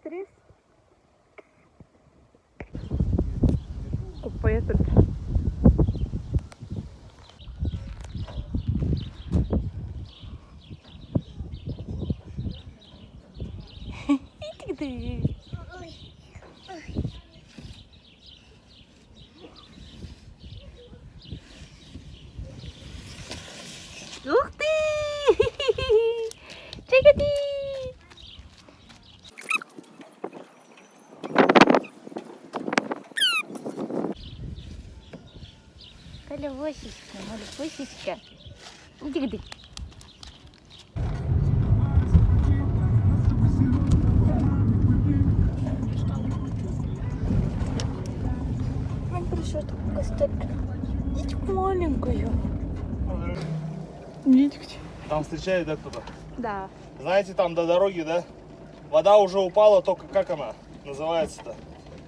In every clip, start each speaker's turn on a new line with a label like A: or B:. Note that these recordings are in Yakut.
A: Стресс. Куппайа турда. Ух ты! Чикати! Колевосечка, малюсечка. Иди-иди. Он пришел Идите маленькую. Видите?
B: Там встречают, да, кто-то?
A: Да.
B: Знаете, там до дороги, да? Вода уже упала, только как она называется-то?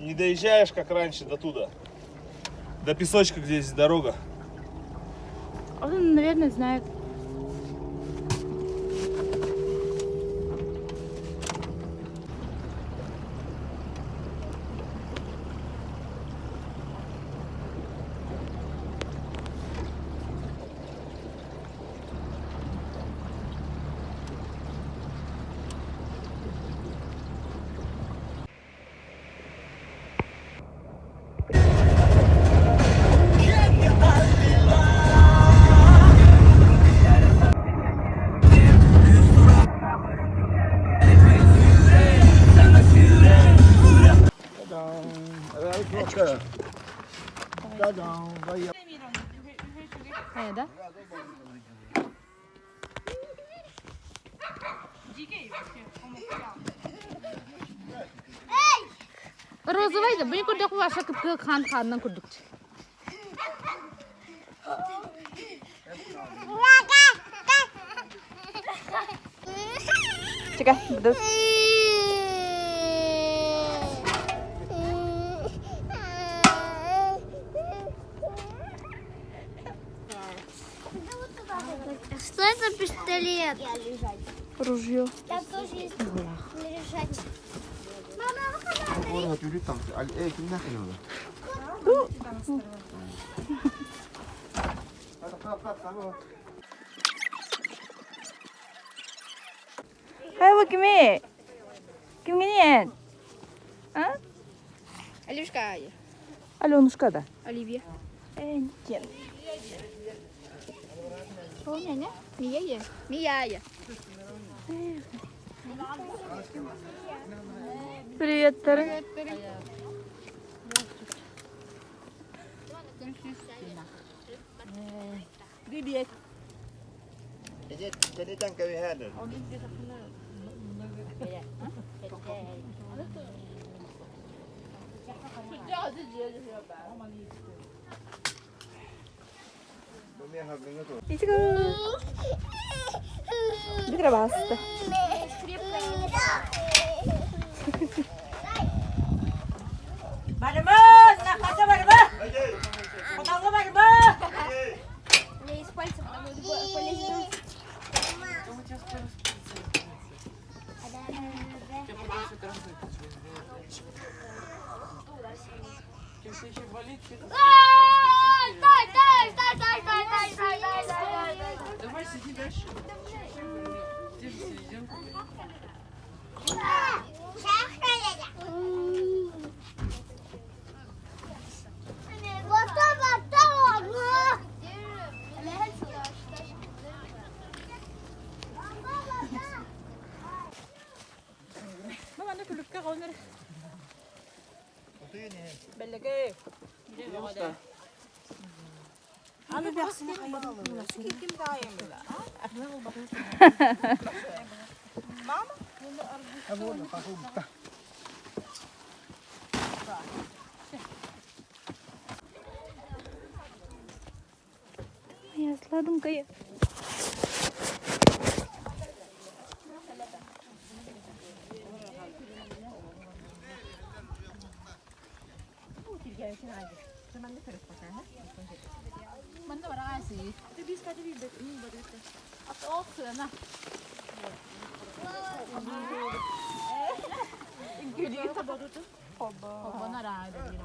B: Не доезжаешь, как раньше, до туда. До песочка, где здесь дорога.
A: Он, наверное, знает. Да? Розовай да, бу курдук ваша кыпкы хан ханнан курдук. Чекай, буду.
C: Что это пистолет?
A: Ружье.
C: Там тоже есть лежать. Мама,
A: Хайва кими? Кимгинен? А?
D: Алюшка.
A: Аленушка да.
D: Оливия.
A: Энкен.
D: Помня, Мия. Мия.
A: Привет, Тары. Привет. Иди
D: У меня есть пальцы, потому что полезет.
E: Давай сиди дальше. Держи серединку.
A: Моя сладенькая.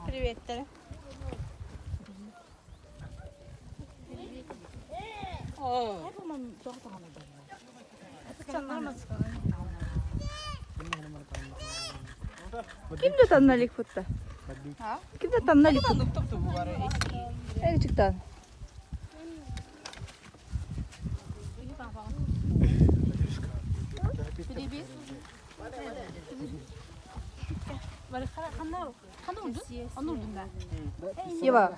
D: Приветтере.
F: Ким да танналик футта? Ким да танналик? Эрчиктан. Ева.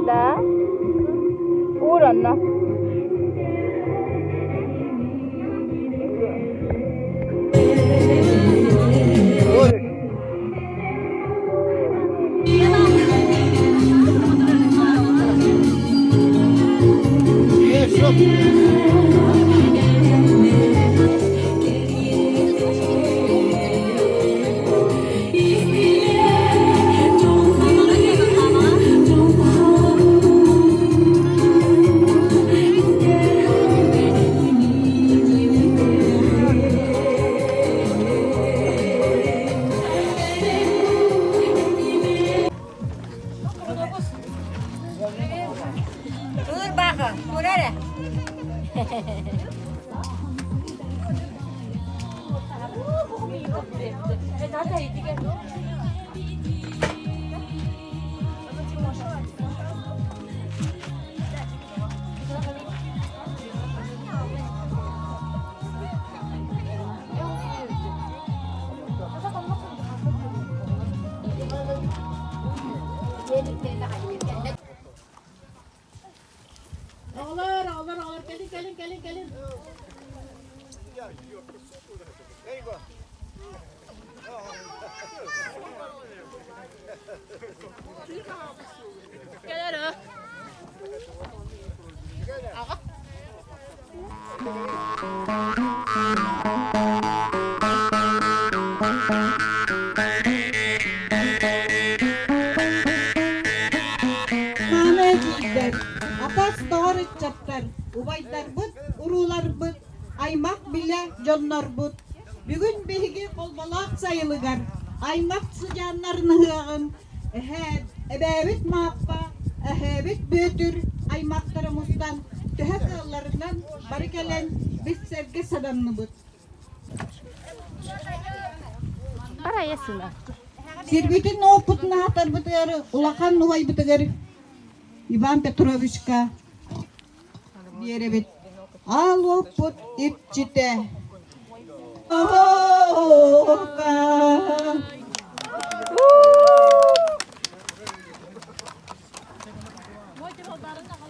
F: Да? Уранна.
G: Мааны эдьиийдэр, атас доҕор ыччаттар, убайдарбыт, урууларбыт, аймах билэ дьоннорбут, бүгүн биһиги Холболоох сайылыгар аймах сыдьааннарын ыһыаҕын эбээбит Мааппа, эһээбит Бүөтүр аймахтара мустан төһө кыалларынан бары кэлэн билсэргэ сананныбыт. Сирбитин уоппутун аһатарбытыгар улахан убайбытыгар Иван Петровичка биэрэбит. Аал уоппут иччитэ.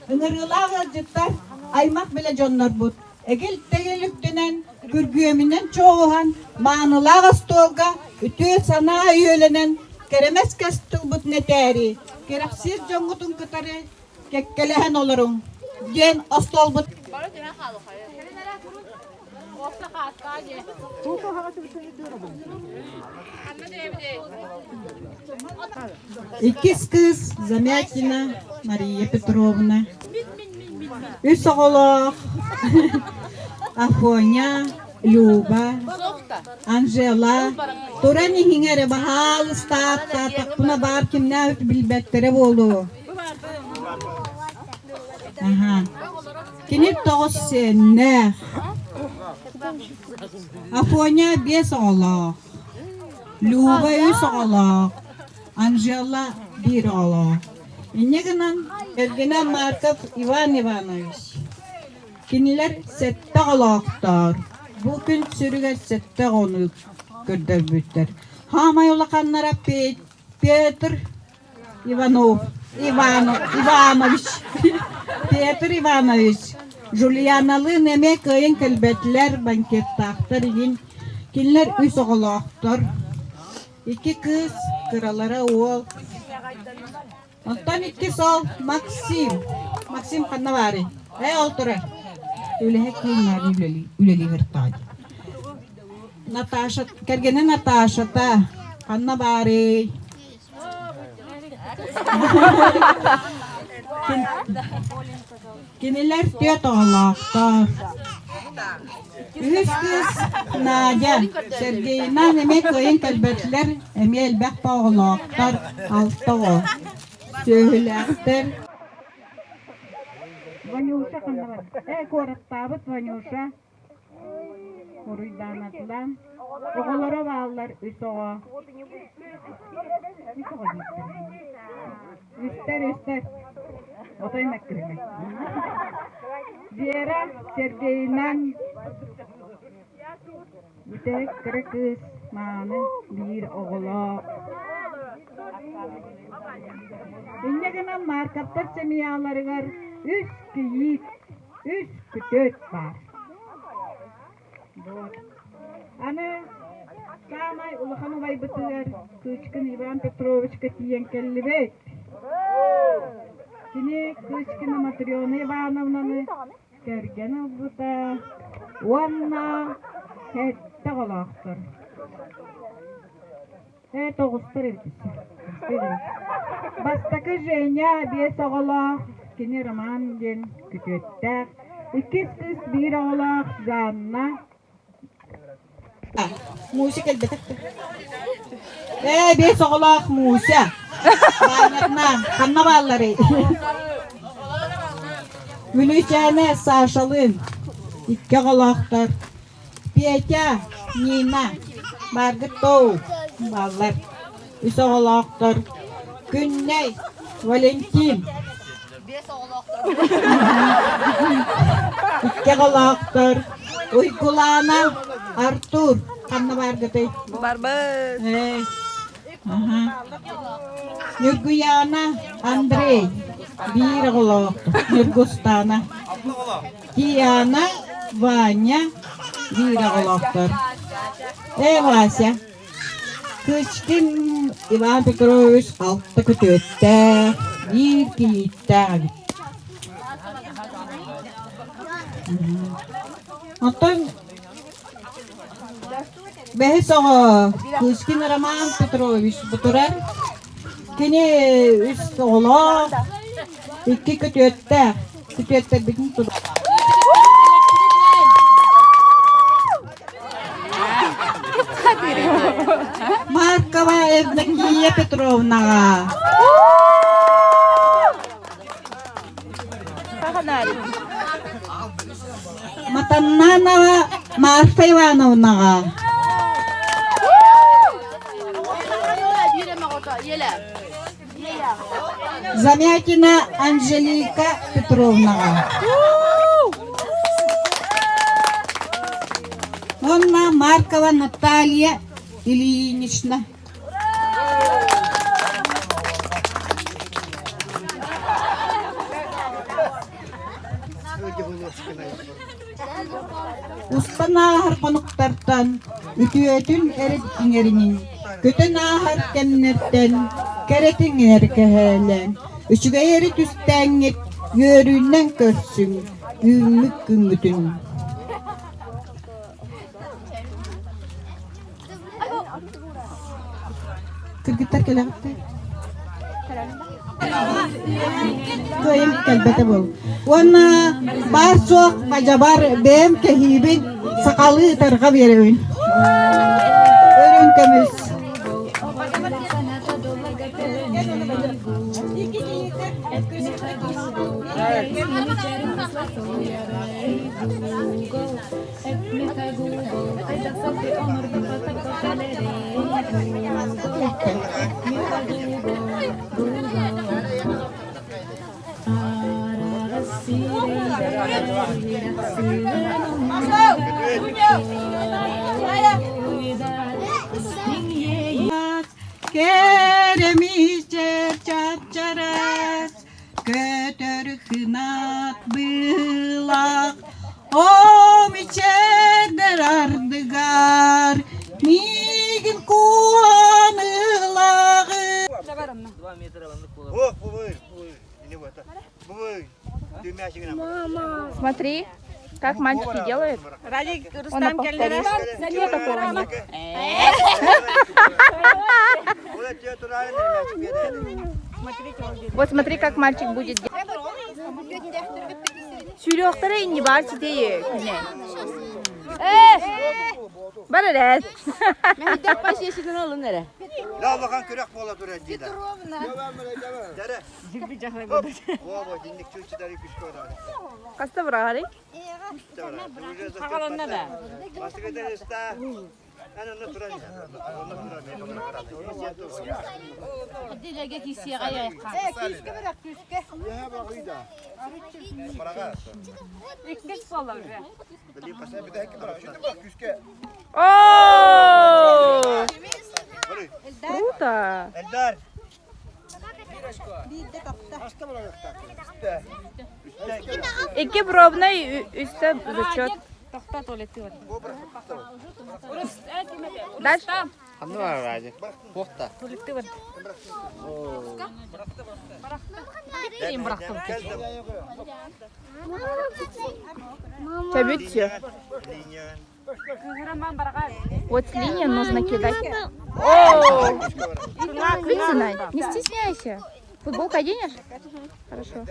G: Ыҥырыылаах ыалдьыттар, аймах билэ дьоннорбут, эгил-тэгил үктэнэн, күргүөмүнэн чооҕуһан, маанылаах остуолга үтүө санаа өйүөлэнэн, кэрэмэс кэс тылбытын этээри, кэрэхсиир дьоҥҥутун кытары кэккэлэһэн олоруҥ, диэн остуолбут Иккис кыыс Замятина Мария Петровна. Үс оҕолоох Афоня. Люба, Анжела, туран иһиҥ эрэ баһаалыстааттаатахпына баар кимнээх билбэттэрэ буолуо. Аһа. Кини тоҕус сиэннээх. Афоня биэс оҕолоох. Люба үс оҕолоох. Анжела биир оҕолоох. Инньэ гынан кэргэнэ Марков Иван Иванович. Кинилэр сэттэ оҕолоохтор. Бу күн сүрүгэр сэттэ оҕону көрдөрбүттэр. Хаамай улаханнара Петр Иванов, Иванов, Иванович, Петр Иванович, Жульяналыын эмиэ кыайан кэлбэтилэр, банкеттаахтар игин. Кинилэр үс оҕолоохтор. Икки кыыс, кыралара уол. Онтон иккис ол Максим. Максим ханна баарый? Ээ, ол турар. Үлэһит киин наада үлэлии сырыттаҕа дии. Наташа, кэргэнэ Наташата ханна баарый? Кинилэр түөрт оҕолоохтор. Үһүс кыыс Надя Сергейнаан эмиэ кыайан кэлбэтилэр, эмиэ элбэх да оҕолоохтор, алта оҕо. Сүөһүлээхтэр. Ванюша ханна бар? Ээ, куораттаабыт Ванюша. Уруйдаанатылаан. Оҕолоро бааллар үс оҕо. Үс оҕо дииллэр. Үстэр, үстэр. Отой мэккүһүмэ. Вера Сергейынан бүтэһик кыра кыыс мааны биир оҕолоох. Инньэ гынан Марковтар семьяларыгар үс кийиит, үс күтүөт баар. Вот. Аны саамай улахан убайбытыгар Кычкин Иван Петровичка тиийэн кэллибит. Кини Кычкина Матрена Ивановнаны кэргэн ылбыта уонна сэттэ оҕолоохтор. Ээ, тоҕустар эбит Бастакы Женя биэс оҕолоох, кини Роман диэн күтүөттээх. Иккис кыыс биир оҕолоох Жанна. Муся кэлбэтэх Ээ, биэс оҕолоох Муся. Баанньатына, ханна баалларый? Бүлүүчээнэ Сашалыын икки оҕолоохтор. Петя, Нина, бааргыт дуу? Бааллар. Үс оҕолоохтор. Күннэй, Валентин. Икки оҕолоохтор. Уйгулаана, Артур. Ханна бааргытый?
F: Барбыт.
G: Ээ. Аха. Ньургуйаана, Андрей. Биир оҕолоох. Ньургустаана. Диана, Ваня биир оҕолоохтор. Ээ, Вася, Кычкин Иван Петрович алта күтүөттээх, биир кийииттээх эбит. Оттон бэһис оҕо Кычкин Роман Петрович бу турар. Кини үс оҕолоох, икки күтүөттээх. Күтүөттэрбитин тур. Маркова Евдокия Петровнаҕа. Матаннанова Марфа Ивановнаҕа. Замятина Анжелика Петровнаҕа. Уонна Маркова Наталья Ильинична. Устан ааһар хонуктартан үтүөтүн эрит иҥэринин, көтөн ааһар кэмнэртэн кэрэтин эркэһээлээн, үчүгэй эри түстээҥҥит үөрүүнэн көрсүҥ, үүммүт күҥҥүтүн. Кыргыттар кэлэҕиттэр. Кыайан кэлбэтэ буол. Уонна баар суох мадьабар бэйэм кэһиибин сахалыы ытарҕа биэрэбин. Өрүн көмүс. Кэрэмичэр чапчарас көтөр кынат быылах Омичэрдэр ардыгар миигин куоныылаҕы
D: Смотри, как мальчики делают. Он повторит. Ничего такого нет. Вот смотри, как мальчик будет делать. Сүрүөхтэрэ инни баар ситей күнэ. Бар эрэ.
H: Лалахан күрэх буола турар дии да. Дәрэ. О, динник чучтары күшкө
D: Хаста быраҕарый?
H: Хагаланна да. Бастыгы ста.
D: О! Круто!
H: Эльдар!
D: Икки пробный үстэ зачет. Дальше. Чабите. Вот с линии нужно кидать. О! Видите, Не стесняйся. Футболку оденешь? Хорошо.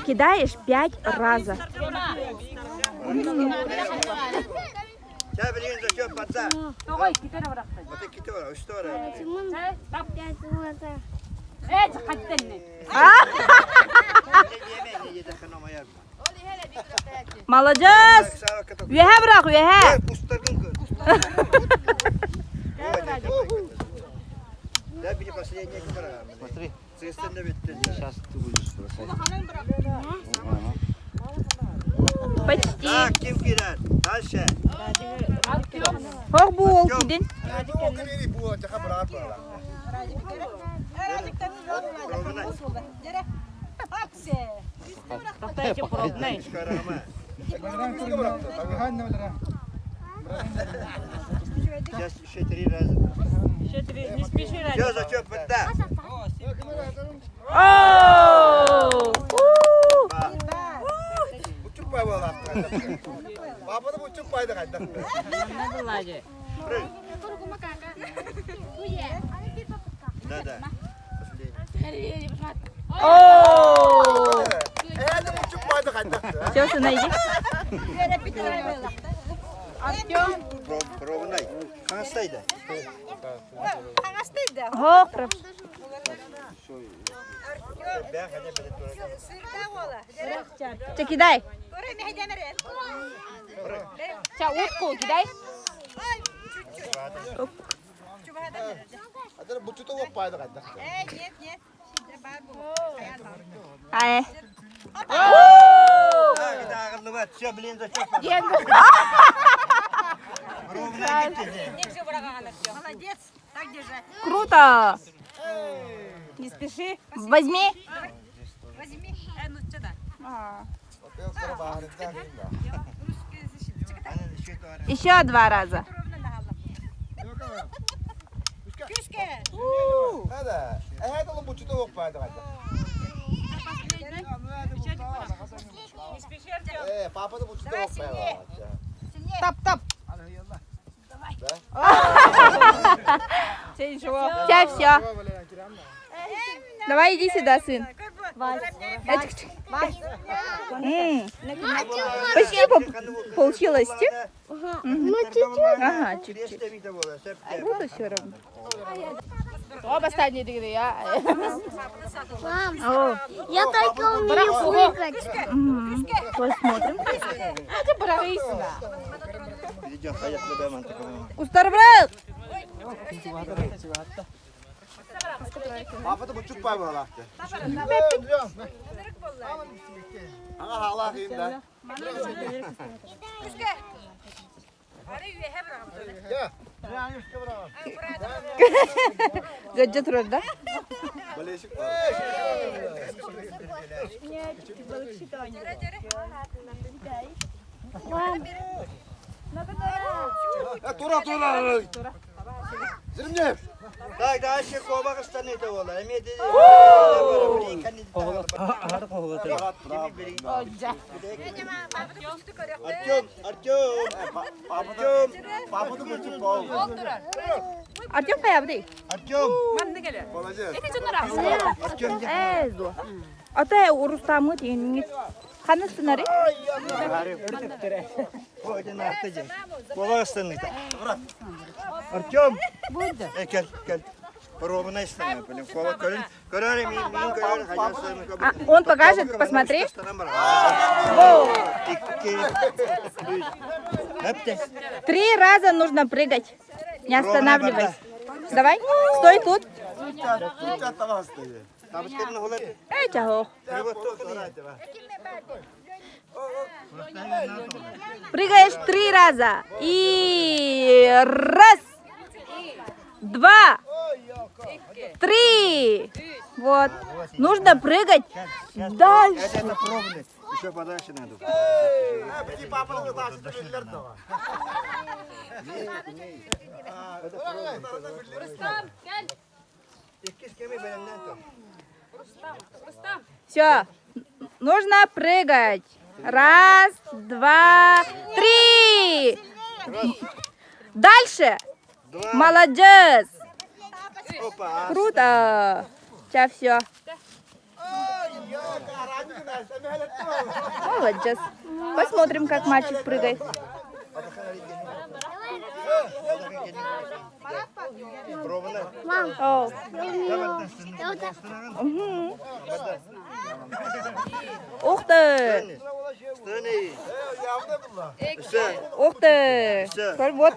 D: Кидаешь пять раза.
H: Ча билген зачет патса. Вот ките бар, үстө бар.
D: Молодец! Үөһэ бырах, үөһэ!
H: Да, били последний Смотри.
I: Сейчас ты будешь бросать.
D: Почти.
H: Так, ким кирер? Дальше.
D: Хох бу ол кидин.
H: Сейчас еще три раза.
E: Еще три, не спеши, Радик.
H: Все, зачет, да.
D: О! У!
H: Да, да. Последний.
D: О! Все, сына, иди.
H: Пробный. Хаңастайды.
D: Хох, прав. Че, кидай. Че, утку кидай. Ай.
H: Так, да, ағылы Все, блин, зачет. Ровно кетті.
D: Круто! Не спеши. Возьми. Еще два раза. Все, все. Давай иди сюда, сын. Почти получилось. Ага, чуть-чуть. Буду все равно.
C: Мам, я только умею прыгать.
D: Посмотрим. Кустар брат! Гаджет турар да?
H: Тура тура. Зимнев. Так, дальше кобак станет ола. Эме Артем, Артем, Артем,
D: Артем хайабдый.
H: Артем. Молодец. Артем,
D: Э, зо. Ата урустамы тиңиңит. Ханы сценарий?
H: Кобак станет. Артем. Кел, кел.
D: А, он покажет, посмотри. Три раза нужно прыгать. Не останавливайся. Давай, стой тут. Эй, чао. Прыгаешь три раза. И раз, два, три. Вот. Нужно прыгать дальше.
H: Это пробный. Еще подальше надо.
D: Все. Нужно прыгать. Раз, два, три. Дальше. Молодец. Круто. Сейчас все. Молодец. Посмотрим, как мальчик прыгает.
C: Мам,
D: О,
C: я вот так.
D: Ух ты! Ух ты! Вот,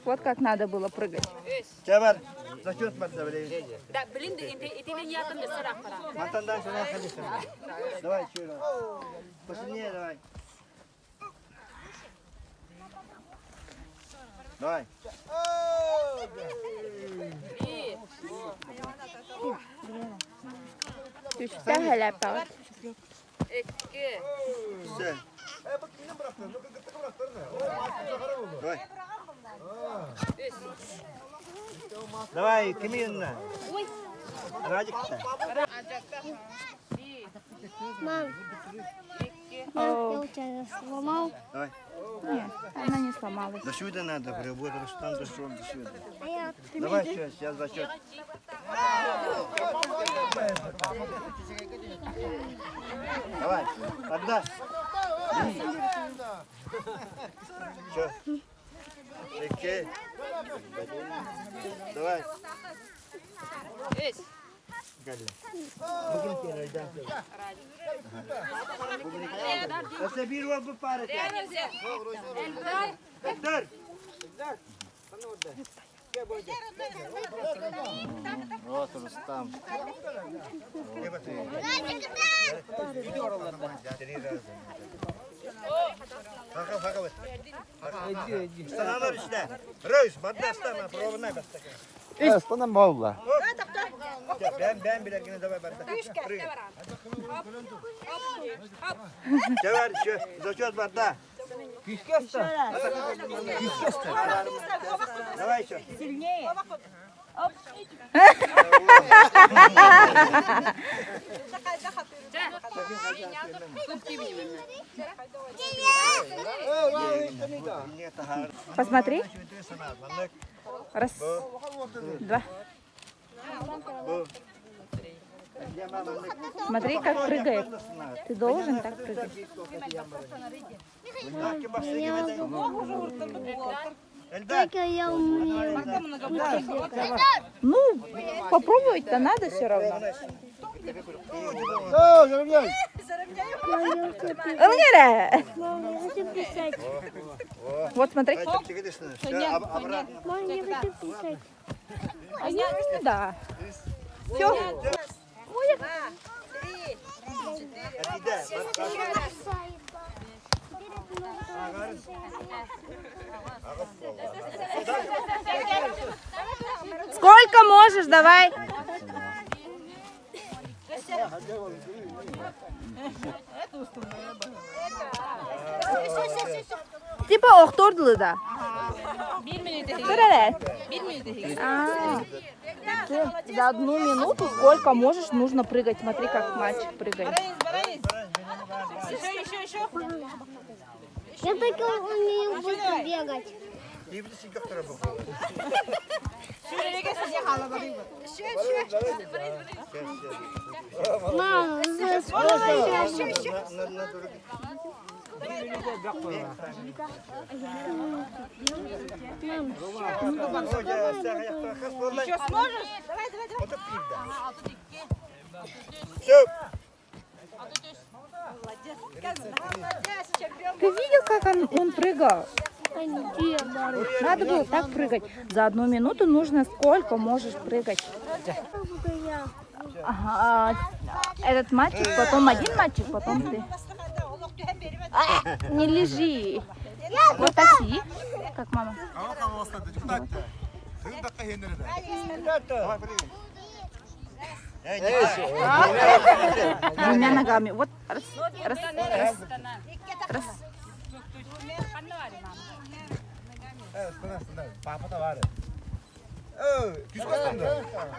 D: вот как надо было прыгать.
A: Да, блин,
H: Давай, Посильнее давай. Давай. Все. Давай. Давай, Кемина. Радик.
C: Мам, я у тебя сломал.
H: Давай.
D: Нет, она не сломалась.
H: До сюда надо, вот Рустам дошел до сюда.
C: А я
H: Давай, сейчас, сейчас зачет. Давай, одна. Все. Окей. Давай.
I: Вот Рустам.
H: Ыстанан болла. Ben ben bilergine давай барда. Чавар, зачет барда. Давай еще.
D: Сильнее. Посмотри. Раз, два. Смотри, как прыгает. Ты должен так прыгать.
C: Только я умею.
D: Ну, попробовать-то надо все равно. Ылгара!
C: Мам, я хочу писать.
D: Вот смотри.
C: Мам, я хочу писать.
D: Да. Все. Сколько можешь, давай. Типа охтордылы да. А. За одну минуту сколько можешь, нужно прыгать. Смотри, как мальчик прыгает.
C: Я только умею быстро бегать. Мам,
H: Еще сможешь? Давай, давай, давай. Все.
D: Ты видел, как он, он прыгал? Надо было так прыгать. За одну минуту нужно сколько можешь прыгать. Ага, этот мальчик, потом один мальчик, потом ты. А, не лежи. Вот так сиди, как мама. Двумя ногами. Вот раз, раз, раз, раз.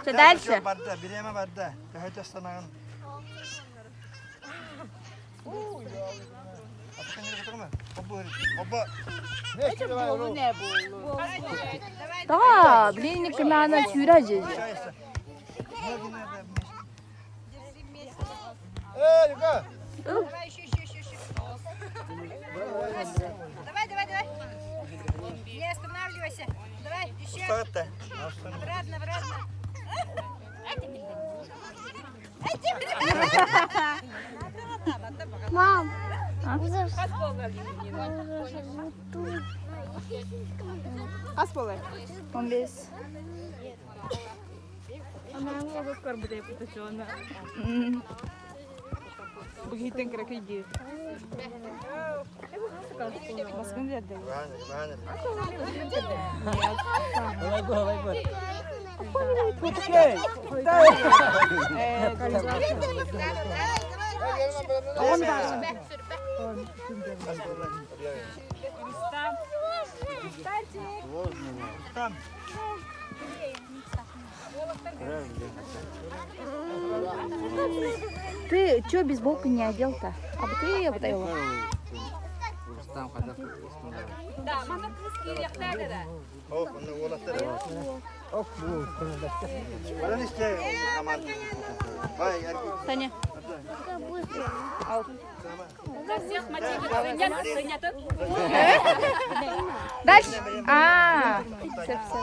D: Что дальше? Да, блин, кемана сүүрэ жеже.
H: Давай еще, еще, еще, еще. Давай, давай, давай. Не останавливайся. Давай, еще. Обратно, обратно.
C: Мам,
F: Хас буолар?
D: 15.
F: Бу киһиттэн кыракый дии. Баскын биэрдэ.
D: Ты чё бейсболку не одел-то? А бы ты я его. Таня. Дальше. А, все, все,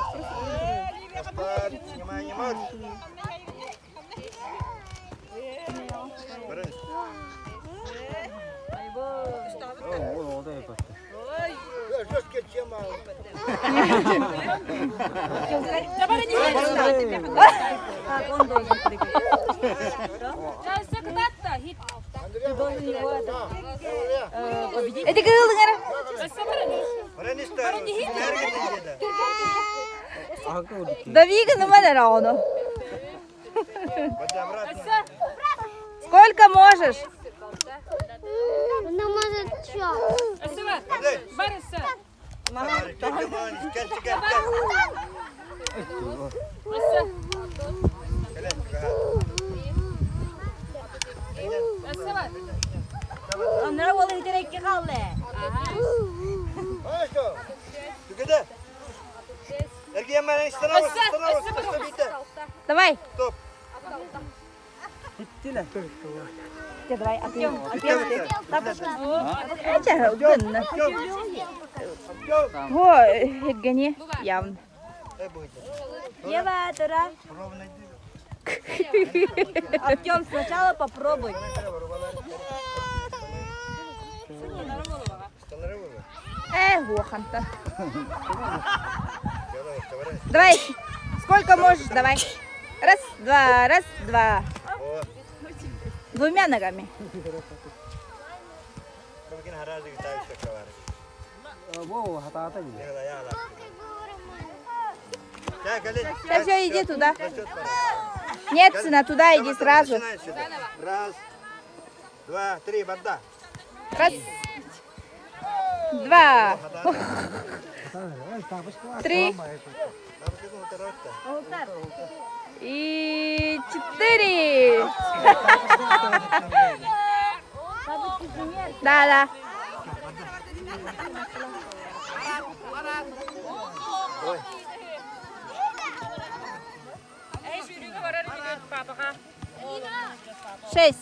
D: Эти кылдың Давига на мене рауну. Сколько можешь?
C: Ну, может, что?
E: Onlara oğlu giderek kaldı.
D: Давай.
H: Стоп.
D: Давай, Артем, Артем, Хотя, гынна. Во, Евгений, явно.
E: Ева, Тура. Артем, сначала попробуй.
D: Э, ханта. Давай, сколько можешь, давай. Раз, два, раз, два. Двумя ногами. Да все, иди туда. Нет, сына, туда иди сразу.
H: Раз, два, три, вода.
D: Раз, два, три и четыре. Да, да. Шесть.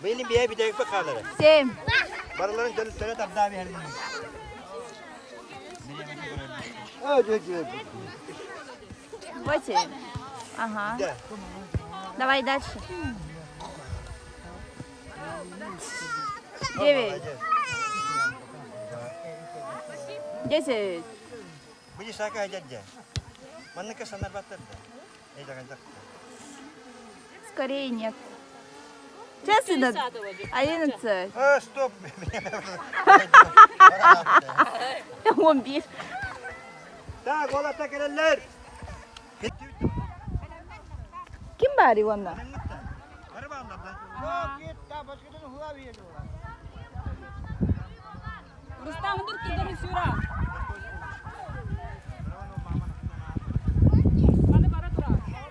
H: Benim bir bir dakika kalır.
D: Семь.
H: Barıların dönüp tabda bir yerin.
D: Восемь. Ага. Давай дальше. Девять. Десять.
H: Бу сака дядя. Манныка санар баттар.
D: Скорее нет. Сейчас идут. Одиннадцать.
H: А, стоп.
D: Он бир.
H: Так, ола такелер.
D: Ким баар Иванна?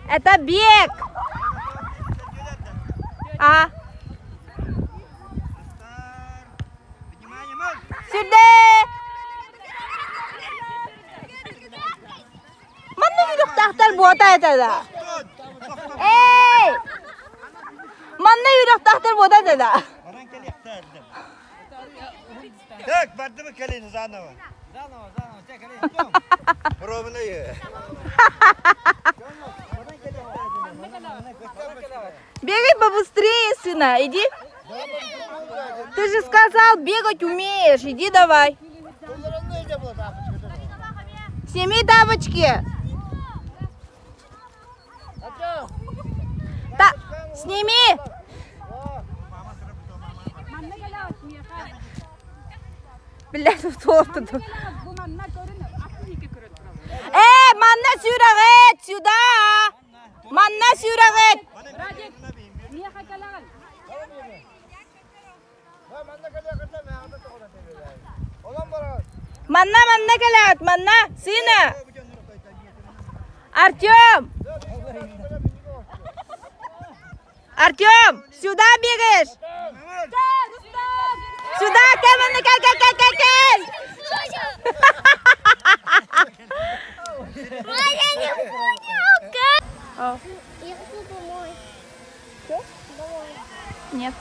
D: Это бег! А? Сюда! Манна үрэхтээхтэр буота этэ да. Эй! Манна үрэхтээхтэр буота этэ да.
H: Так, барды mı kelini заново? Заново, заново, Ровно.
D: Бегай побыстрее, сына, иди. Ты же сказал, бегать умеешь, иди давай. Сними тапочки. Та, сними. Бля, тут тут. Э, манна сүүрэҕит, сюда! Манна сүүрэҕит! Манна, манна кэлэҕит, манна, сына! Артем! Артем, сюда бегаешь? Сюда, кэл, манна, кэл, кэл, кэл, кэл, кэл!
C: Я не понял, как. Я хочу домой.
D: Что?
C: Домой.
D: Нет,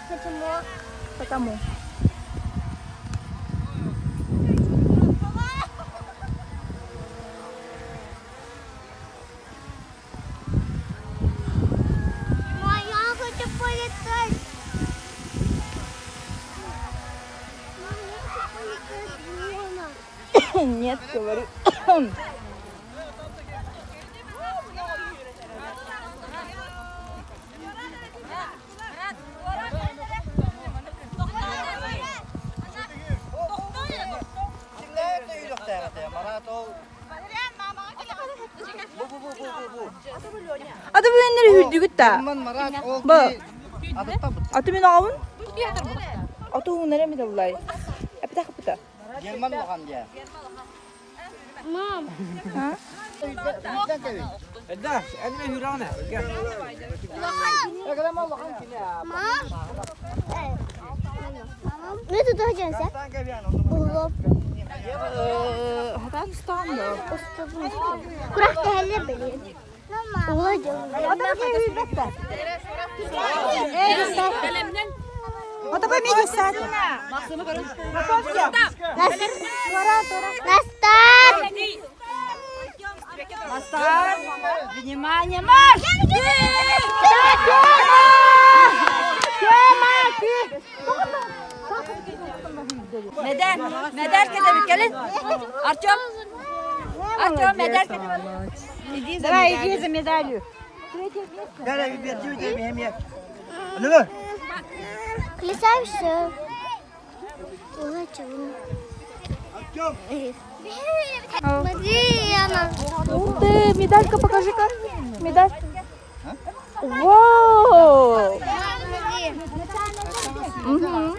C: Почему?
D: потому.
C: Мама, я хочу полетать. Мама, я хочу полетать дрона.
D: Нет, говорю. Аты бүгүннэр үрдүгүт да. Бу. Аты мин аҕабын. Аты уунара эмит аллай. Эпитэ хапыта.
C: Мам,
D: А?
C: мам. Мам. Мы тут оденься. Улоп.
D: Хатан устаан да.
C: Курах тэһэллэр билин. Ула
D: Отопой медиа сад.
C: На старт!
E: На старт! Внимание, марш! Медер, медер кede келин. Артем, Артем, медер кede.
D: Давай, иди за медалью.
C: Клесай все. Ула Смотри, она.
D: Ух ты, медалька покажи-ка. Медаль. Вау!
C: Угу.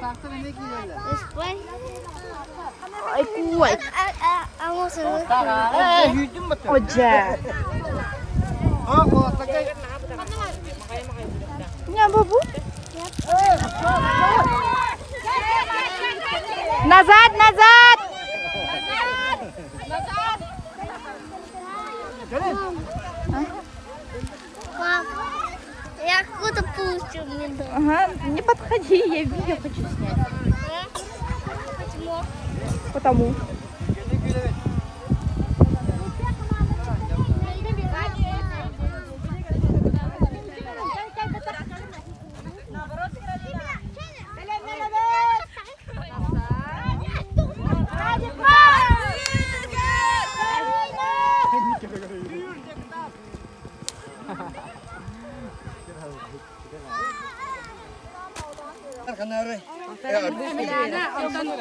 D: Ай, куй. Оджа. Не, бабу. Назад, назад!
C: Пап, я какую-то получил медаль.
D: Ага, не подходи, я видео хочу снять.
C: Почему?
D: Потому.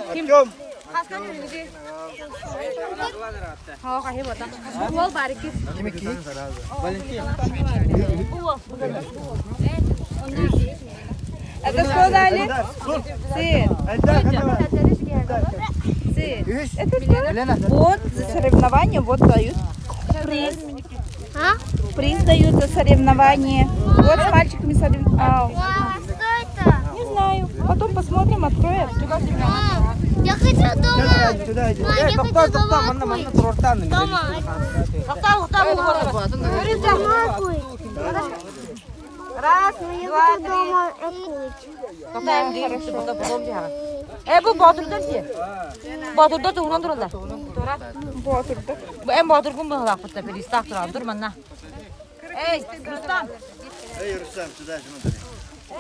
H: Артем!
D: Это что дали? Сын. Сын. Это что? Вот за соревнования вот дают приз.
C: А?
D: Приз дают за соревнование. Вот с мальчиками соревнования.
C: Что это?
D: Не знаю. Потом посмотрим, откроем.
C: Мам, я хочу дома. Мам, я хочу дома курить. Дома. Дома курить.
D: Раз,
C: Я хочу дома курить.
A: Э, бу Батырдан дии. Батырда туһунан тураллар.
D: Батырда.
A: Бу эн Батыргын быһалаахпыт перистаах турар дур манна. Эй, Рустам.
H: Эй, Рустам, сюда смотри.
A: Э,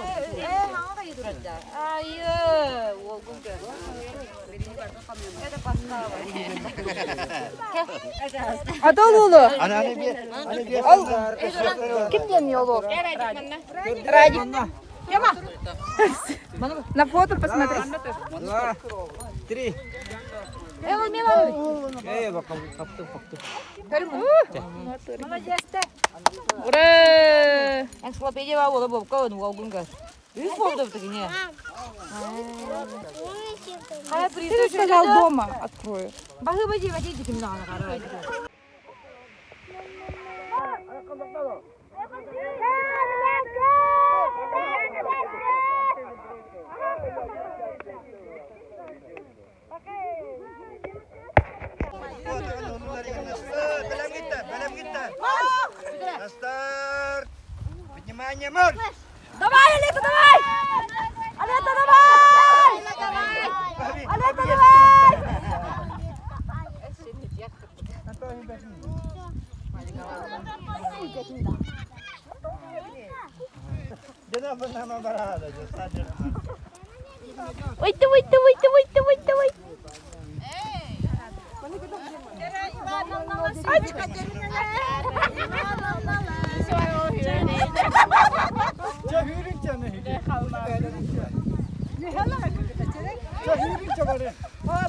A: хаҥа кайы турарда. Айы, уолгун көр. Это подстава.
D: А то Лулу.
H: Ана, аны бер, аны бер.
D: Ким диэн Йолу? Радик. Тема. На фото посмотри.
I: Два, три.
A: Э, ол мен алып.
I: Эй, bakalım kaptım kaptım.
D: Ура!
A: Энциклопедия бар ола бобка уолгун көр. Үс болду бутыгыне. Хая
D: Ты же сказал дома открою.
A: Бахы бади бади диким нагана карай.
H: Бэлэм гитте, бэлэм гитте. На старт. Внимание, марш!
E: Давай, Алета, давай! Алета, давай! Алета, давай!
C: Ой, давай, давай, давай, давай, давай.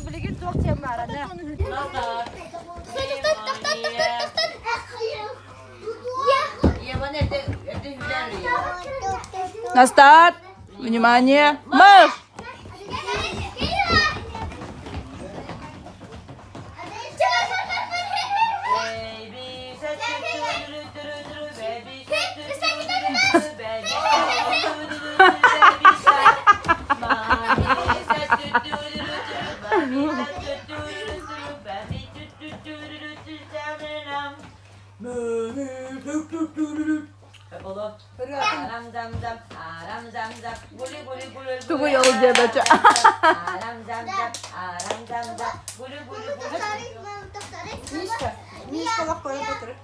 E: Билигин туох темараны.
C: Тоқтат, тоқтат, тоқтат, тоқтат.
D: На старт! Внимание! Марш! Сылдьабача.
F: Мишка, Мишка лаппа батыры.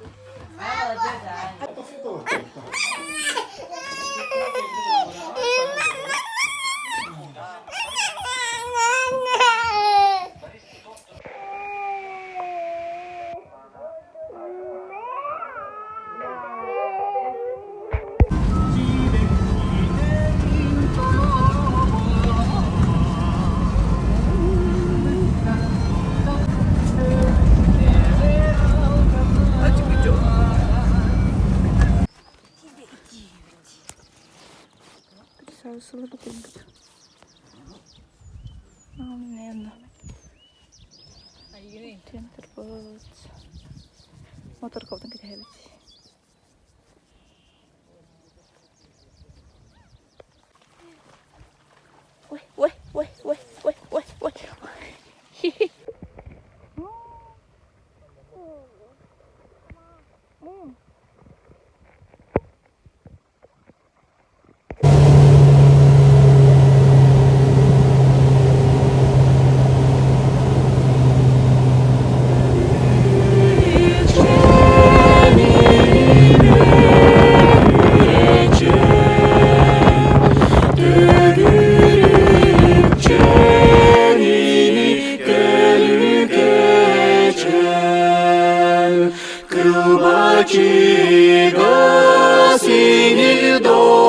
D: Моторковтан кэтэһэбит. Ой, ой, ой, ой, ой, ой, ой. Хи-хи.
J: Кылбачыга синил.